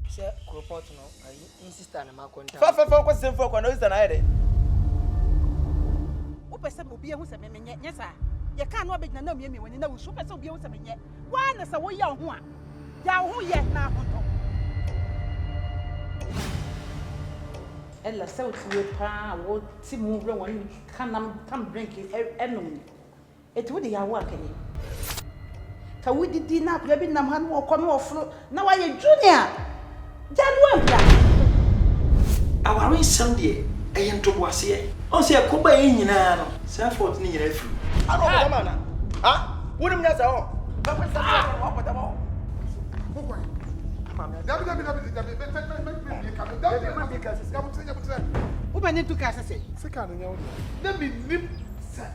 Sɛ koropɔt no ayi nsista ne ma kɔnta. Fa fa fa kɔ sɛ mfua kwan na osista na ayɛ dɛ. Wopɛ sɛ obi ahu sɛ me menyɛ, nyɛ saa? Yɛkaa no abɛgyina na omiamia w'ani na wusu. Wopɛ sɛ obi ahu sɛ menyɛ? Woara na sɛ woyɛ wo ho a, gyaa wo ho yɛ na ahontɔ wo. Ella sɛ wote wei paa a wote mu werɛ wɔn ka nam tam drink ɛnom ni eti wode yɛ awo akɛnyɛ ka wodidi na akwadaa bi nam ha na wɔkɔ na wɔforo na wayɛ junior gya no wampira. Aware nsɛm deɛ ɛyɛ ntoboaseɛ. Ɔn sɛ ɛkɔ ba yɛ nyinaa no saa fault no nyinaa firi wo. Ana ɔkɔtama ana? Ha? Wonim nyansa hɔ? Woma ne tu kaa sɛ sɛ. Sɛ kaa no nyɛ wo dea. Na mennim sɛ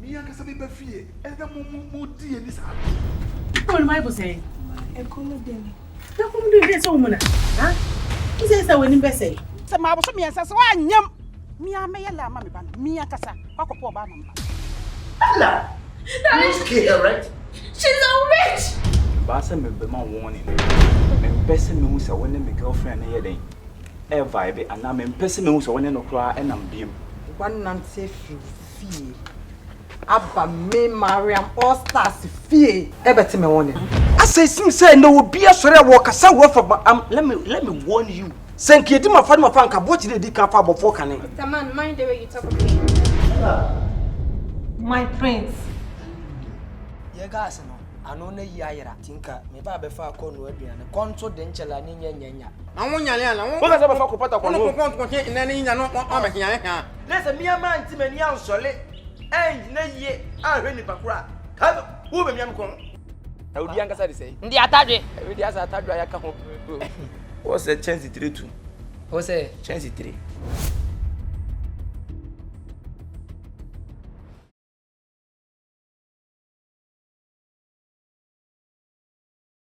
me ankasa meba fie ɛna mo mo mo di ani saa no. Wo ne Bible sɛn? Ɛkɔm de me. Na kɔm de hwɛ sɛ wo mu na. Ha? Wo sɛ sɛ w'anim bɛsɛe. Sɛ mawoso mmiɛnsa sɛ woanyam me ara mɛyɛ la ama me ba no me ankasa wakɔpɛ ɔbaa ama me ba no. Ella! You want to kill her right? She's a witch! Mebaa sɛ merebɛma wo warning. Mempɛ sɛ mehu sɛ wo ne me girlfriend no yɛ dɛn, ɛrevibe anaa mempɛ sɛ mehu sɛ wo ne no koraa nam biom. Woanante afiri wo fie aba me Mariam All Stars fie ɛbɛte me warning. Asɛ it seems sɛ nnɛ obi asɔre a wɔkasa rough about am let me let me warn you sɛ nka yɛdi mafa ne mafa nka aboɔkye na ɛdi kan fa abɔfoɔ kane. Mr. Man, mind the way you talk okay? My prince. Yɛ gas no ano na yi ayera nti nka me ba bɛfa akɔ noa aduane kɔ nso de nkyɛla ne nya nya nya. Na wo nyane a na wo. Woka sɛ bɛfa kɔ pata kɔ no. Wo kɔ kɔ na ne nya no ɔmɛ hia hia. Na sɛ mia ma nti m'ani ansɔle angyina yie anhwɛ nipa koro a ka wo bɛ mia me kɔn. Na odi ankasa de sɛe. Ndi atadwe. Ebi di asa atadwe a yɛaka ho. Wɔ sɛ kyɛnse tire tu. Wɔ sɛ kyɛnse tire.